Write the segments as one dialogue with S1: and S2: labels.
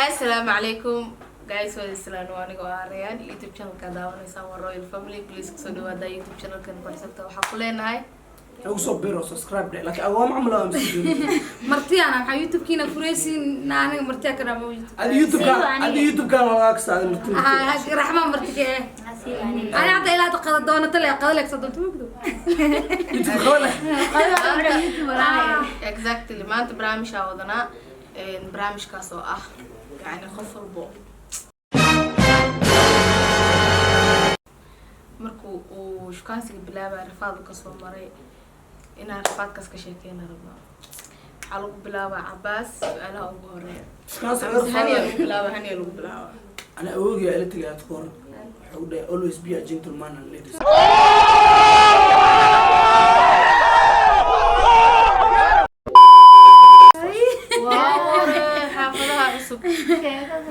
S1: Assalaamu calaykum guys, waa islaan, waa aniga oo ah Rayaan. YouTube channelka daawanaysaa waa Royal Family. Please kusoo dhawaada YouTube channelkan. Barsabta waxaa ku leenahay
S2: ugu soo biro, subscribe dheh, laakiin agoon camal aan sii.
S3: Martiyaana maxaa YouTube-kiina furaysiin? Aniga martiya ka dhamo YouTube.
S2: Adi YouTube-ka, adi YouTube-ka waa laga kastaa marti.
S3: Ah, raxma marti ka eh. Ani hadda ilaa qada doonata le, qada leegsa doonta mugdo.
S2: YouTube qaba leh.
S1: Exactly, maanta barnaamijaa wadanaa, barnaamijkaas oo ah yani qof walbo markuu uu shukaansiga bilaabaya rafaad uu kasoo maray, inaan rafaadkaas ka sheekeyna rabnaa. Waxaa lagu bilaabaa Cabaas, su-aalaha ugu horeeya.
S2: Shukaansiga
S1: Mise Haniya lagu bilaaba? Haniya lagu bilaaba.
S2: Ana awoogiya ila tagay aad ku hor wuxuu dhahay, "Always be a gentleman and ladies."
S1: Waa xaafadaha cusub,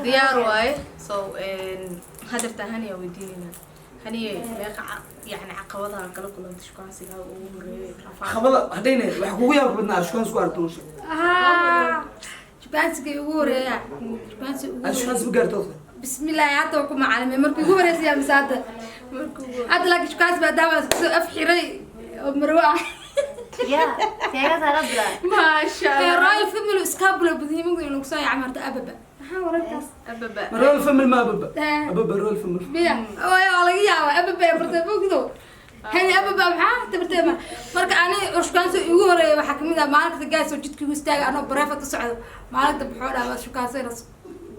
S1: diyaar waaye. So hadeertaa Haniya weydiinayna. Haniye, meeqa yani caqabadaha kala kulanta shukaansiga ugu horeeyay, rafaad?
S2: Caqabada haddayna wax kugu yaab badnaa shukaansi ku aragto nolosha.
S3: Ah, shukaansiga ugu horeeya, shukaansiga ugu
S2: Adi shukaansi ma gaarto?
S3: Bismillaahi, hadda waa ku macalimay. Markii ugu horeysay yaa mise hadda? Hadda laakiin shukaansi maadaama soo af xiray oo marwo ah.
S1: Maasha
S3: Ee,
S1: Allah.
S3: Royal Family iskaabula badiyay mugdo inuu kusoo yaacay marta ababa. Maxaa wararkaas?
S1: Ababa.
S2: Ma Royal Family ma ababa?
S3: Eh.
S2: Ababa Royal Family.
S3: Biya waa laga yaabaa ababa ee bartay mugdo hani ababa maxaa tabartay ma. Marka ani shukaansi ugu horeeya waxaa kamid ah maalinta gaas oo jidka igu istaaga anoo bareefad u socdo. Maalinta muxuu dhahaa, waa shukaansayna,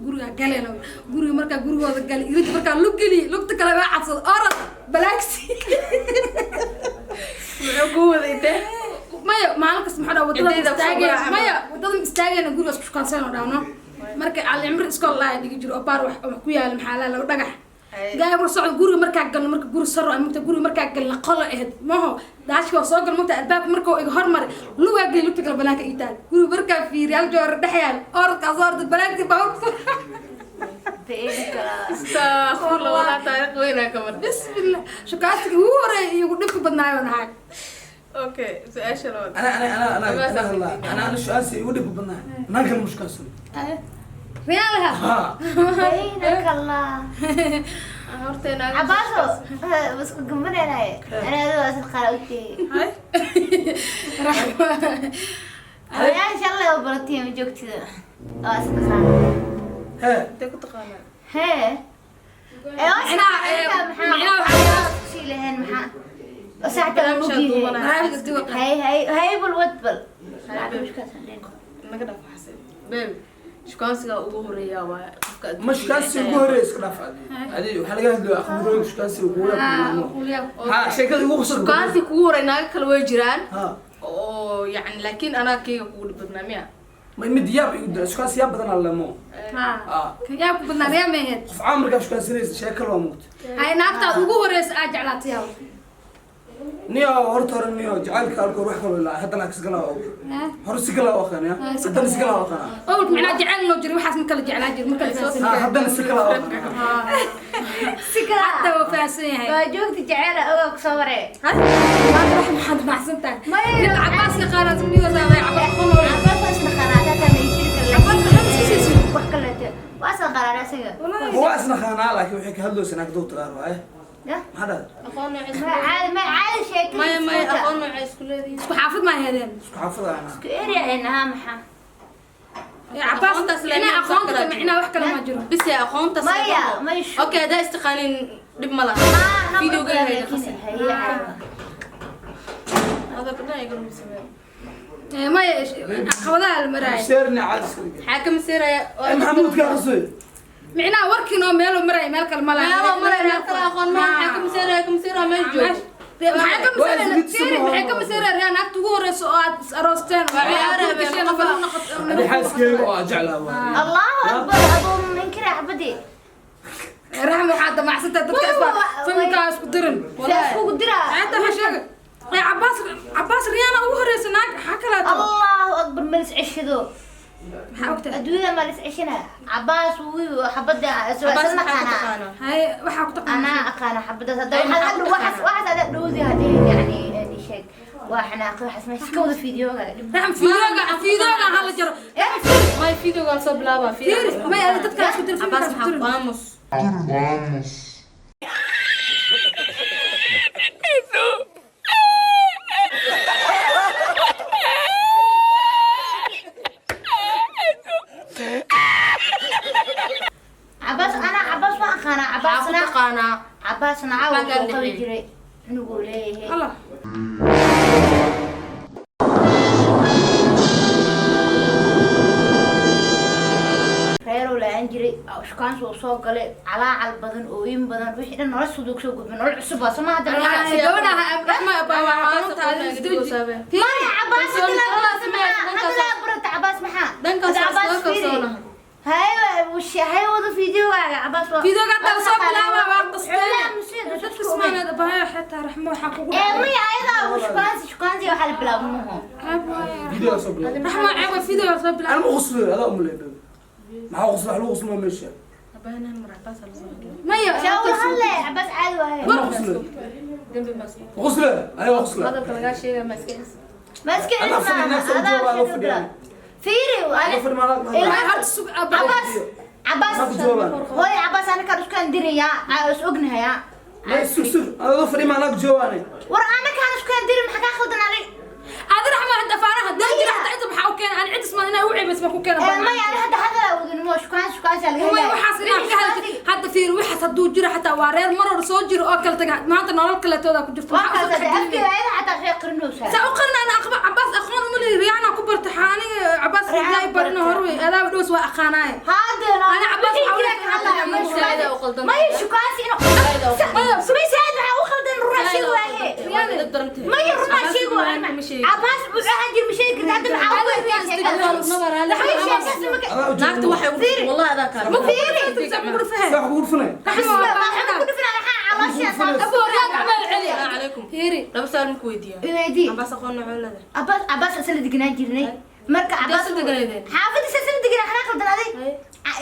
S3: guriga galeen. Guriga markaa gurigooda galay, irinta markaa lug geliy, lugta kale waa cabsado, orod balaagsi.
S1: Muxuu ku waday de?
S3: Maya, maalin kasta maxaa dhaha wadada
S1: Cidayda kusoo
S3: istaageen.
S1: garaaca.
S3: Maya, wadada istaagayna, gurigaas ku shukaansayn oo dhahno. Marka Cali Cimri iskool laa dhigi jiro oo baar wax wax ku yaala, maxaa laa laba dhagax.
S1: Ay.
S3: Gaay mar socod guriga markaa galno, marka guri saro mugta, guriga markaa galna qolo ahayd maho, daashka waa soo gal mugta, albaabka markuu iga hormaray lugaa geli, lugta kale banaanka ii taag. Guriga markaa fiiriy hal joor dhex yaal, orodkaas orda banaanka baa.
S1: Astaghfirullah, walaa taariikh weynaa ka martay.
S3: Bismillah, shukaansiga ugu horeeya iyo ugu dhibka badnaayo nahay.
S1: Okay, su-aasha labaad.
S2: ana ana ana ana ana hadlaa. Ana shukaansi igu dhib badnaa naan kale ma shukaansan.
S3: Riyaalaha.
S2: Ha.
S1: Horteena.
S4: Cabaaso isku gambanaynaye, anaa asal qaala utegi. Ayaa shalay oo baratiya ma joogtida oo asal qaala.
S2: He.
S1: Intee ku taqaanaa?
S4: Hee.
S3: Micnaha waxaa
S4: sii lahayn maxaa saacta ogyahay.
S3: Barnaamijka duwaqa.
S4: Hay hay hay, bal wad bal.
S1: Naga dhaaf xasan baby, shukaansiga ugu horeeya waa qofka adduunka.
S2: Ma shukaansi ugu horeeya iska dhaaf. Adi adi waxaa laga hadlayo aqbarooyinka shukaansi ugu yaab. Ha, sheekada igu qosol.
S1: Shukaansi kugu horeey naaga kale way jiraan
S2: ha
S1: oo yani, laakiin anaa keyga kugu dhib badnaa miya?
S2: Ma mid yaab igu dara shukaansi yaab badan alle mo.
S3: Ha, yaa ku badnaa riyaa meheed?
S2: Qof caan markaa shukaansanaysa sheeko kale waa mugta.
S3: Hay, naagtaad ugu horeysa aad jeclaatay yaa?
S2: Niyo horta hore, niyo jacaylka alkoor wax kaloo ilaa haddana si kala og hore si kala aqaanaya, haddana si kala aqaana.
S3: Awalka micnaha jecel loo jiray, waxaas ma kala jeclaa jir, ma kala fahansan.
S2: Ha, haddana si kala aqaana.
S4: Si kala.
S3: Hadda waa fahansan yahay.
S4: Waa joogta jecel ogaa kusoo maray.
S3: Maanta wax maxaad raacsan tahay?
S4: Maya.
S3: Nin Cabaas yaqaana ismiyoosa way Cabaas qolo.
S4: Cabaas waa isna qanaata taa ma jiri kara.
S3: Cabaas maxaad isku siisay?
S4: Wax kaleeto waa isna qanaata isaga.
S3: Wallaahi.
S2: Waa isna qaanaa, laakiin waxay ka hadlaysaa naag dowta qaar waaye.
S4: Ya.
S2: Maxaa dhahday?
S1: Aqoon noocay?
S4: Ma caadi, ma caadi sheekada.
S1: Maya maya, aqoon noocay isku leedihiin?
S3: Isku xaafid ma ahaydeen?
S2: Isku xaafada ana.
S4: Isku area ay nahaa maxaa?
S3: Ee, Cabaas
S1: Aqoontaas
S3: micnaha
S1: leh.
S3: aqoonta micnaha wax kale ma jiro.
S1: Bise aqoontaas.
S4: Maya, may
S1: Okay, haddaa istiqaanin dhib ma laha.
S4: Ah,
S1: Videoga hayga qasin.
S4: Haye.
S1: Hadalka dhan iga rumaysameen.
S3: Ee, maya, caqabadaha la maraayo.
S2: Seerni caadi iska dhig.
S1: Maxaa ka maseeraya?
S2: Maxamuud ka qasay.
S3: Micnaha warkiin oo meeluu maraayo meel kale ma laha.
S1: Meelo maray, meel kale aqoon ma maxaa ka maseeraya? Ka maseeraya meel joogo.
S3: Maxaa ka
S2: Waa ismid
S3: maseeraya?
S2: sama.
S3: Maxay ka maseeraya riyaa naagta ugu horeysa oo aad is aroosteen oo
S1: Waa
S3: aad
S1: ciyaar
S3: guri gasheen oo fara noqoto?
S2: Adi xaaskeyga oo aan jeclaa waaye.
S4: Allahu akbar, adoo ninkira xabadi.
S3: Raxma, waxaad damacsantahay dadka isba familkaa isku dirin.
S4: Sidaas kugu diraa.
S3: Hadda waxaa sheegay ee Cabaas, Cabaas riyaana ugu horeysa naag maxaa kaleeto?
S4: Allahu akbar, ma lis ceshido.
S3: Maxaa ogtahay?
S4: Adduunyada ma lis ceshina. Cabaas wuu xabada.
S1: Cabaas
S4: isna
S1: maxaa ku
S4: qanaa.
S1: taqaanaa?
S3: Haye, waxaa ku taqaanaa?
S4: Anaa aqaana xabadaas hadda.
S1: Ay, maxaa
S4: waxaad
S1: ku
S4: waxaas
S1: taqaanaa?
S4: Waxaas adaa dhowdi hadii yani sheeg. Waa xanaaqay, waxaas ma iska wada fiidiyooga.
S3: Raxma, fiidiyooga hala jaro.
S1: May, videoga soo bilaaba.
S3: Fiiri, may, ada dadka isku dir.
S1: Cabaas, maxaa aamus?
S5: Vamos.
S4: Cabaas, ana Cabaas ma aqaana.
S1: Maxaa ku
S4: Cabaasna
S1: taqaanaa?
S4: Cabaasna caawa
S1: Maxaa
S4: wuxuu qabi
S1: kaa
S4: jiray cunuguu leeyahay.
S3: Allah.
S4: Reeruu la-aan jiray, shukaansi uu soo galay, calaacal badan, ooyin badan, wixii dhan nolosha uu soo gudbay, nolol cusub baa soo hadda.
S3: Gabadha Raxma, abaa waa xaruntaada isdooji.
S4: Maya, Cabaas hadda laa barata, maxaa hadda laa barata Cabaas, maxaa
S1: Dhankaas
S4: Hadda
S1: waa
S4: Cabaas
S1: iskaga
S4: fiiri.
S1: kalsoonahay.
S4: Haye haye, wada fiidiyowaaga Cabaas waa
S3: Fiidiyowga hadda soo bilaaba, waa qasteen.
S4: Xoolaha musiga
S3: Dadka ismaanad abaa xitaa Raxma waxaa kugu
S4: ee maya, ayadaa uu shukaansi shukaansi waxaa la bilaabo maho.
S3: Ceeb waaye.
S2: Video soo bilaab.
S3: Raxma, ceeb waa fiidiyowga soo bilaaba.
S2: Ana ma qoslo, adaa umaleey baby. Maxaa qoslo? Wax lagu qoslo meesha.
S1: Abaanan mar Cabaas la soo hadlay.
S3: Maya.
S4: Shaawar halle, Cabaas caadi waaye.
S2: Ma qoslo.
S1: Dembi ma isku.
S2: Qoslo, aniga qoslo.
S1: Hadalka lagaa sheegaya ma iska is.
S4: Ma iska
S2: Adaa
S4: cismaa.
S2: fadhi, naagta u
S4: Adaa
S2: jooga, adaa
S4: sheego
S2: fadhiya.
S4: bilaa. Fiiri.
S2: Adaa fadhi, ma
S3: Ay, horta sug abaa.
S4: Cabaas, Cabaas.
S2: Ma ku jawaabaan.
S4: Hooy, Cabaas anakaan isku andirayaa, is ognahayaa.
S2: Ma sug sug, adaa fadhi, ma naag joogaanay.
S4: War anakaan isku andiri, maxaa kaa khaldan adig?
S3: Adi Raxma, hadda faaraha hadaa jira xataa inta maxaa u keena? Ani cid ismaan inay u ceebayso ma ku keena?
S4: Ee, maya, ani hadda hadal awoodin mo shukaan shukaansi laga
S3: May,
S4: helaya.
S3: waxaas inaad ka hadaltid hadda, fiir, waxaas hadduu jiro xataa waa reer mar hore soo jiro oo kala taga, maanta nolol kaleetooda ku jirto.
S4: Waa
S3: Maxaa usoo
S4: kaas
S3: dhexgelin?
S4: afkeeda ayada xataa waxay qarinaysaa.
S3: Saa u qarina? Ana aqba Cabaas aqoon uma leeyahay, Riyaana ku barta aniga Cabaas.
S4: Riyaana
S3: Riyaana barina
S4: bartay.
S3: hore wey adaaba dhows waa aqaanaaye.
S4: Haddana
S3: Ana Cabaas
S4: wixii
S3: waxaa u
S4: jira
S3: leeyahay
S4: ka hadlaya,
S3: hadda
S4: maya
S1: Saada
S4: shukaansi.
S1: u qaldan.
S4: Maya, shukaansi inuu Sumay saad waxaa u khaldan runaa sheegi waaye. Maya, runaa sheegi waaye. Cabaas wuxuu ahaan jir ma sheegi karta hadda, maxaa u keentaa sheekada? Maya, sheekaasi ma ka-
S2: Adaa u
S1: Naagta
S2: jooga.
S1: waxay ugu wallahi adaa kaa.
S3: Ma
S4: Fiiri.
S3: ku
S2: Saa kugu dhufanay.
S3: Raxma
S4: Bismillah,
S3: waa
S4: maxaa ku dhufnaa? Maxaa caloosha saas?
S3: Aboo, Riyaan gacmaha celi.
S1: Assalaamu calaykum.
S3: Fiiri.
S1: Laba su'aal ma ku weydiiyaa?
S4: Iweydii.
S1: Cabaas aqoon noocee leedahay?
S4: Cabaas, Cabaas isla deganaan jirnay. Marka Cabaas
S1: isla deganaydeen?
S4: Xaafadda isla deganaa, xanaa qaldan aday.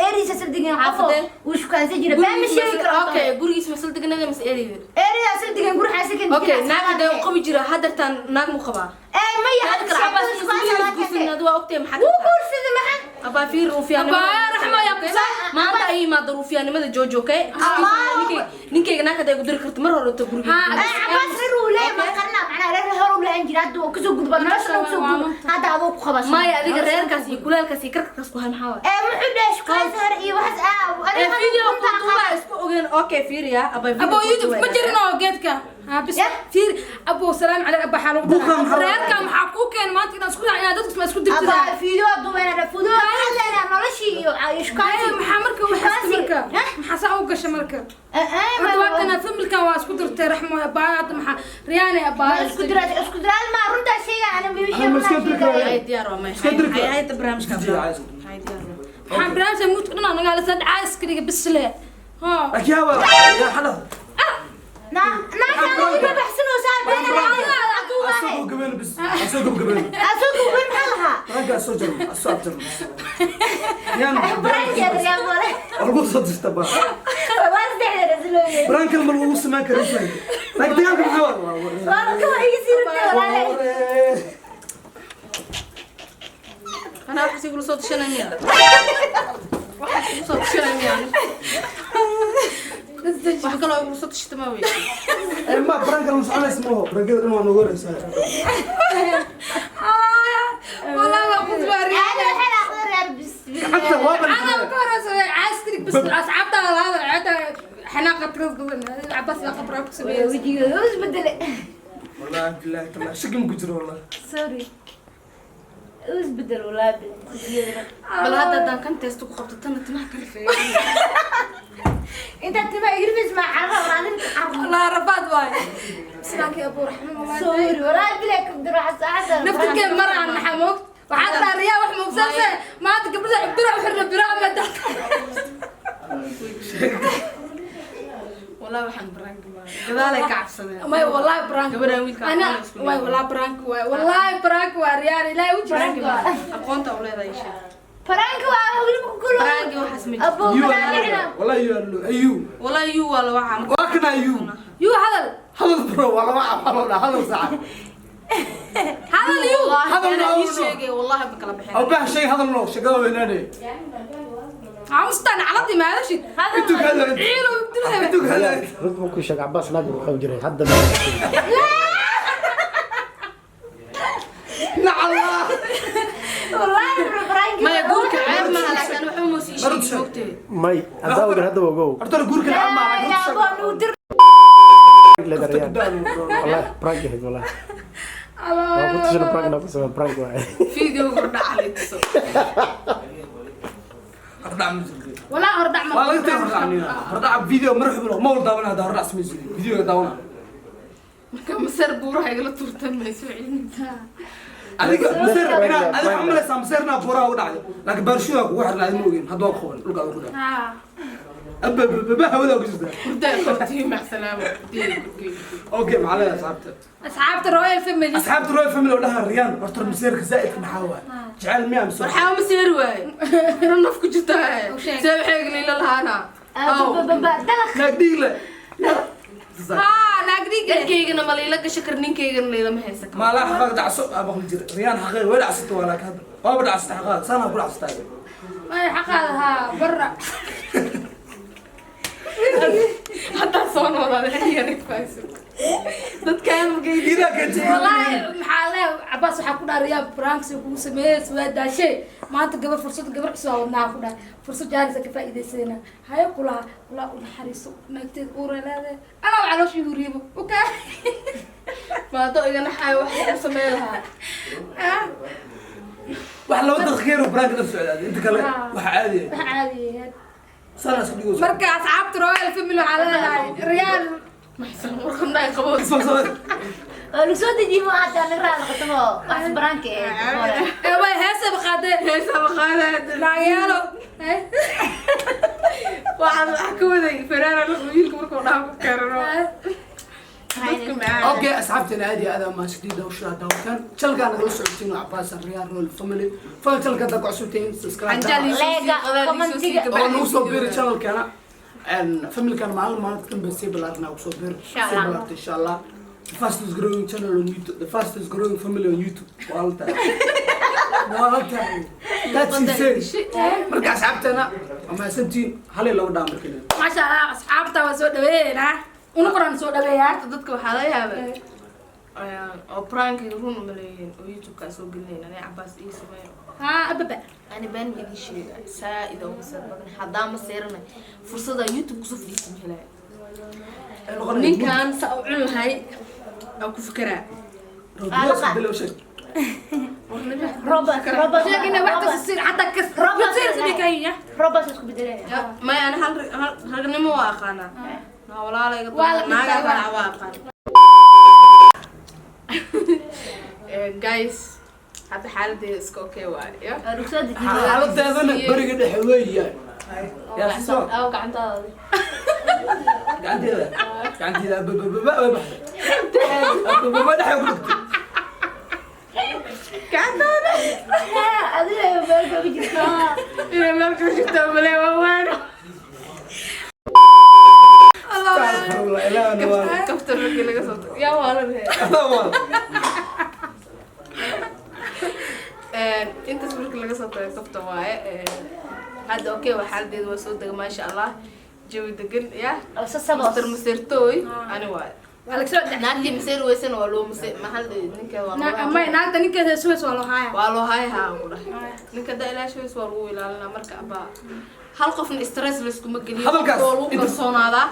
S4: Eeriisa isla deganaa, qofoo
S1: Xaafadee?
S4: wuu shukaansan jiray. Baa ma sheegi karo.
S1: Okay, gurigiis ma isla deganaydeen mise ereyda?
S4: Eeridaa isla degan, guri xaasi kan.
S1: Okay, naag hadee u qabi jira, haddartaan naag mu qabaa.
S4: Ee maya,
S1: Hadda
S4: hadda
S1: kale Cabaas
S4: sheekada shukaansi
S1: wuu
S4: laa
S1: guursaday,
S4: keentay.
S1: waa ogtahay maxaa
S4: Wuu
S1: ka tahay.
S4: guursaday, maxaa?
S1: Abaa fiir ruufiyaanimada.
S3: Abaa, Raxma, yaa kusaa.
S1: Maanta ay yimaado ruufiyaanimada joojo, okay? Ninkayga naag hadday igu diri karto mar hore to guriga.
S3: Haa.
S4: Ee, Cabaas reer uu leeyahay ma qarina, macnaa reer hore uu lahaan jiray, hadda wuu kasoo gudbaa, nolosha dhan kasoo gudba, hadda aduu ku qabaa.
S1: Maya, adiga reerkaas iyo kuleelkaas iyo karkarkaas ku hay maxaa waay?
S4: Ee, muxuu dhahay shukaansi hore iyo waxaas,
S1: Ee
S4: aniga
S1: video
S4: runta
S1: ku duuba
S4: aqaana.
S1: isku ogeen. Okay, fiiriya abaa video
S3: Aboo
S1: ku
S3: YouTube
S1: duubaya.
S3: ma jirin oo geedka ha bis.
S4: Yeah.
S3: Fiir, aboo, salaam caleyk abaa, xaa lagu
S2: Buuqa
S3: daraa?
S2: maxaa lagu
S3: Reerka maxaa kuu keen maanta inaad isku inaad dadku isma isku
S4: Abaa
S3: dirtida?
S4: video duubana, video hadlayna, noloshii iyo shukaansi.
S3: Ay, maxaa marka waxaas marka
S4: Hah?
S3: maxaa saa u gasha marka?
S4: Ee, ee,
S3: Horta waa kana familkan waa isku dirtay, Raxmo abaa, hadda maxaa Riyaane abaa?
S4: Ma isku diraa, isku diraa ma runtaa sheega, ana
S2: Ana
S4: wiilashii
S2: ma iska
S4: runtaa
S2: diri
S4: sheegaya.
S2: karaa.
S1: Hay diyaar waa may.
S2: Iska diri
S1: Hay
S2: kara.
S1: hay barnaamijka.
S2: Iska diri, caayis.
S1: Hay diyaar waa.
S3: Maxaa barnaamijka muudka dhan anaga la sadcaa iska dhiga bisle ha.
S2: Laakiin hawa yaa xada.
S4: Na naagta iga baxsanaysaa, been
S2: Asoo gabeen bis. Asoo gabeen.
S4: Asoo gabeen maxaa lahaa?
S2: Ragga soo jarno, asoo abjarno. Yaan.
S4: Brankeeda yaa wale.
S2: Lagu soo dirta ba.
S4: Waa saddexda rasulooye.
S2: Brankan ma lagu sameyn karo isla. Laakiin dagaalka maxaa waa?
S4: Waa ka iga sii rutay walaale.
S1: Anaa waxaas igula soo tashanaya. Waxaas igula soo tashanaya. Wax kaloo igula soo tashata ma wey.
S2: Ee ma brankan ma soconaysa ma ho. Brankada dhan waa noogu horeysaa.
S3: Wallah waa qudbaa
S4: Aad
S3: Riyaane.
S4: waxay aqoon reer bis.
S2: Gacanta waa ban.
S3: Ana ka horeysa caaskari bis asxaabta la hadal ceeta xanaaqa tirada badan Cabaas la qabraa ku sameeyay.
S4: Wajiga is bedele.
S2: Wallahi billahi taala shaki ma ku jiro wallahi.
S4: Sorry. Is bedel wallahi wajigeeda.
S1: Bal hadda haddaan kan teesto ku qabto tana timaha ka rifeeyo.
S4: Inta timaa igirfis ma carro walaal carro.
S3: Allah rafaad waay bislaanki abuu Raxma wallahi.
S4: Sorry wallahi billahi kabdiro xasa.
S3: Naftirkee mar aan naxa moogт waxaa tiraa Riyaa wax moogsaase maanta gabdhaha bira u xirna bira ama dacta.
S1: Wallahi waxaan baraanka ma. Gadaalay ka cabsadeen.
S3: May wallahi prank.
S1: Gabadhaan wiilka
S3: ana
S1: aqoon isku
S3: way wallahi prank waay, wallahi prank waa Riyaan ilaahay u
S1: Baraanka
S3: jira.
S1: ma aqoonta u leedahay sheeg.
S4: Faranka waa weliba ku kulo.
S1: Baraanka waxaas ma jirto.
S4: Abuu
S2: You
S4: baraanka.
S2: wallahi you are you.
S1: Wallahi yuu waa la wacaa.
S2: Waa kana you.
S3: Yuu hadal.
S2: Hadal bro waa laba cafalo hadal saac.
S3: Hadal iyo
S2: Hadal
S1: Hadal
S2: no,
S1: ii
S2: no.
S1: sheegay, wallahi ma kala bixin.
S2: Aw bah shay hadal no shaqada weynaanay.
S3: Aamustaan caladi maadashid.
S2: Intuu ka hadlay.
S3: Ciilo dilay.
S2: Intuu ka hadlay.
S5: Runta markuu sheegay Cabaas naag buu qabi jiray hadda ma.
S2: Nacala.
S4: Wallaahi prank.
S1: Maya, guurka ceeb maaha, laakiin waxba ma sii
S2: Barud
S1: sheegin
S2: sheeg.
S1: moogtay.
S5: May hadda ogan hadda ogow.
S2: Horta guurka lacag ma
S4: Yaa
S2: aha.
S4: baan u dir.
S5: Leedarayaan. Wallahi prank yahay wallahi. Waa ku tusina prank na ku samee prank waaye.
S1: Video hordhaca la tuso.
S2: Hordhac ma jirto.
S3: Walaa hordhac ma.
S2: Waa laga tagay hordhac nina. Hordhac video mar xubno ma wal daawana hada hordhac samaysid. Video daawana.
S1: Marka masar buuraha igala tuurtan ma soo celintaa.
S2: Adiga maseer ina adiga waxaa malaysaa maseerna buuraha u dhacday. Laakiin baarshuda kugu xirnaa ma ogeen hadda waa ku qaban dhulka ku dhacay. Abba abba hawada ku jirta.
S1: Hurdaa qabtii, mac salaama.
S2: Okay, macallin asxaabta.
S3: Asxaabta Royal Family.
S2: Asxaabta Royal Family oo dhaha Riyaan horta maseerka zaa'idka maxaa waaye? Jecel miyaa mise?
S1: Waxaa ma seeri waaye. Run naf ku jirta.
S3: Sheeg.
S1: See waxay liila lahaana.
S4: Dalaq.
S2: Naag dhiig leh.
S3: Haa, naag dhiig.
S1: Dadkaygana ma liila gasho kar, ninkaygana liilama haysan karo.
S2: Maala xaqaaga dhacso aa maqli jira. Riyaan xaqeega way dhacsatay waa laakiin hadda waaba dhacsatay xaqaaga saana ku dhacsatay.
S3: Ay xaqaada haa barra.
S1: Haddaa soo noolaaday xilliga rifayso. Dadkaan markay
S2: Idaa keentay.
S3: Wallaahi maxaa leeyahay Cabaas waxaa ku dhahay Riyaan prank si kugu sameeyay waa daashay. Maanta gabar fursad gabar cusub aa wadnaa ku dhahay. Fursad jaanis ka faa'iideysayna. Hayo kulaha kula u naxariiso naagteed uur ay leedahay. Anaa calooshii huriibo. Okay.
S1: Maado iga naxaayo wax u sameyn lahaa.
S2: Wax laba daqiiqo yar oo prank la socdaa inta kale wax caadi ah.
S3: Wax caadi ah.
S2: Saana isku dhigo.
S3: Marka asxaabta Royal Family waxaa leedahay Riyaan
S1: Maxsan warqadna ay qabo.
S4: Waa lagu soo dejiyay ma hadda anaga raali qatamo wax prank eh.
S3: Ee way heesaba qaadeen.
S1: Heesa maqaada.
S3: Naagyaalo.
S1: Waxaan wax ka waday feraara wiilka markuu dhaha ku karano. Dadka macaan.
S2: Okay, asxaabteena aad iyo aad aa mahadsantihiin daawashada daawataan. Channelkaan nagala socotiin waa Cabaas Riyaan Royal Family. Fadlan channelka haddaad ku cusubtihiin subscribe.
S1: Canjaal iyo soo sii
S4: Leega,
S1: qadaad iyo soo sii
S4: commentiga.
S2: Oo nagu soo biiri channelkeena. Familkan maalin maalinta dambe sii balaarnaa kusoo biir.
S4: Insha
S2: Sii
S4: Allah.
S2: balaarta insha Allah. The fastest growing channel on YouTube. The fastest growing family on YouTube. Waa la tahay. Waa la tahay. That's insane. Marka asxaabteena waa mahadsantihiin. Hal iyo laba dhaan markii.
S3: Maasha Allah asxaabta waa soo dhaweeynaa. Una qoran soo dhaweeyaa.
S1: Dadka waxaa laga yaabaa oo prankiga run uma leeyihiin oo YouTube-ka soo gelinayna aniga Cabaas ii sameeyo.
S3: Haa ababa.
S1: Ani been ma idiin sheega saa-id oo maseer badan haddaa ma seeranay fursada YouTube kusoo fadhiisan ma helaya. Ninkan saa u cun lahay aan ku fikiraa.
S2: Bilow sheeg.
S4: Roba roba.
S3: Sheegina wax kasta sir xataa kas.
S4: Roba
S3: Sir sidii kaya.
S4: Roba isku bedelaya.
S1: Maya, ani hal hal ragnimo waa aqaanaa. Naa walaalayga
S3: Waa la
S1: naagaa
S3: dhintaa,
S1: raaca waa aqaan. Guys, hadda xaaladeeda iska okay waaye ya.
S4: Waa lagu soo dejiyay.
S2: Xaaladeedana beriga dhexe weeyaan. Yaa si soo.
S1: Aw gacantaada.
S2: Gacanteeda. Gacanteeda abababa way baxday. Abababa dhexe ku dhigtay.
S1: Gacantaada.
S4: Adiga meel ka jirta.
S1: Inay meel ka jirto malee waa waano.
S2: Astaghfirullah, ilaahna waa.
S1: Kaftar markii laga soo tago. Yaa waa la rehe.
S2: Waa.
S1: Intaas markii laga soo tago kaftan waaye. Hadda okay waa xaaladeeda, waa soo dega maasha Allah. Jawi degan ya.
S4: Sasabos.
S1: Mister Maseertooy ani waaye.
S3: Waa laga soo dhex.
S1: Naagtii maseer weysana waa loo mase maxaa la dhihi ninka waa loo
S3: May naagta ninkeeda suways waa loo haaya.
S1: waa loo haaya haa ku dhahay. Ninka haddaa ilaashays waa lagu ilaalinaa marka abaa hal qofna stress layskuma geliyo.
S2: Hadalkaas,
S1: waa lagu
S2: inta-
S1: kalsoonaadaa.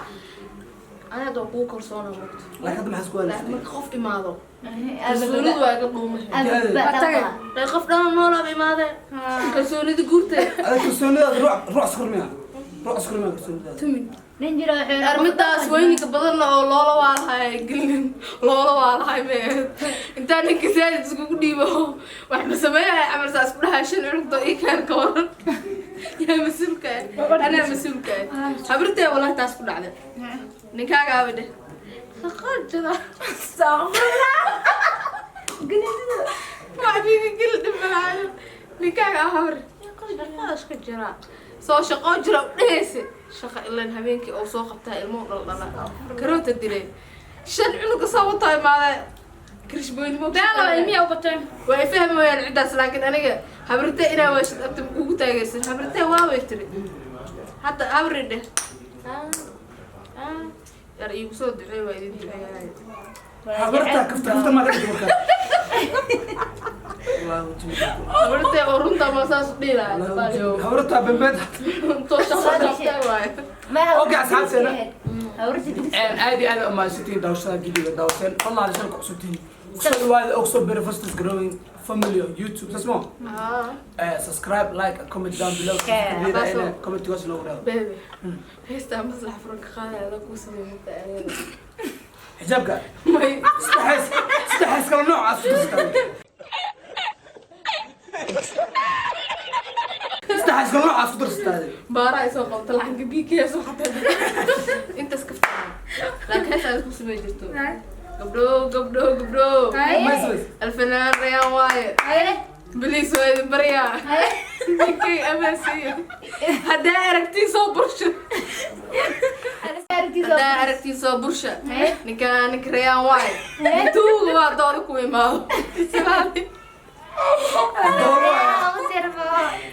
S1: Ani hadda waa kugu kalsoonaa mogto.
S2: Laakiin hadda maxaa isku
S1: Laakiin
S2: halaystay?
S1: marka qof imaado kalsoonidu waa iga dhuumahay.
S4: Ababa.
S1: Qof dhan noolaaba imaadee kalsoonida guurtee.
S2: Adiga kalsoonidaada ruuc ruuc sokor miyaa? Ruuc sokor miyaa kalsoonidaada?
S3: Tumin.
S4: Nin jira wuxuu
S1: Armidaas weyninka badanna oo loola waalahay gelin loola waalahay mee intaa ninka saajid iskugu dhiibo wax ma sameeyahay camal saa isku dhahaa shan cunugto ii keen ka waran yaa mas-uulka ah anaa mas-uulka ah habirtee wallahi taas ku dhacday ninkaaga aabi dheh shaqo jira wax biga geli dhimalaayo ninkaaga ah habar shaqo iska jira soo shaqo jira u dhehaysa shaqa ilan habeenkii oo soo qabtaa ilmuhu dhaldhala karoota dilay shan cunuga soo wataa imaadee. Krishboynimo.
S3: Beelo ilmihi u bateen.
S1: Way fahmi wayaan ciddaas, laakiin aniga habrite inaa waashid abta kugu taageersan. Habrite waa way tiri hadda habri dheh yar iigu soo duceey, waa idin duceeyahay.
S2: Habarta kafta kafta ma ka dhigto markaa.
S1: Habrite oo runta ma saas u dhihi lahaa?
S2: Habarta bembeed.
S1: Waayo.
S2: Okay, asxaabteena. Aad iyo aad u mahadsantihiin daawashada videoga daawasheen. Fadlan hadda shalka cusubtihiin, kusoo dhawaada oo kusoo bira fastest growing family on YouTube, saas mo. Subscribe, like and comment down below. Comment hoos noogu dhawo.
S1: Baby, heystaa maslax furan ka qaadaya adaa kuu sameeyay mugta aadada.
S2: Xijaabka.
S1: May.
S2: Saddex saddex kala noocaas ku darsataa, saddex kala noocaas ku darsataa.
S1: Baara ay soo qabto lacanka BK soo xataa intaas ka fiican, laakiin hees aad ku samey jirto. Gabdho, gabdho, gabdho. Alfanaan Rayaan waaye. Baliis waa idin baryaa, ninkay amaasiiyo haddaa aragtiin soo bursha, haddaa aragtiin soo bursha. Ninkaa ninka Rayaan waaye, tuuga waa dooda ku imaado. Salaad.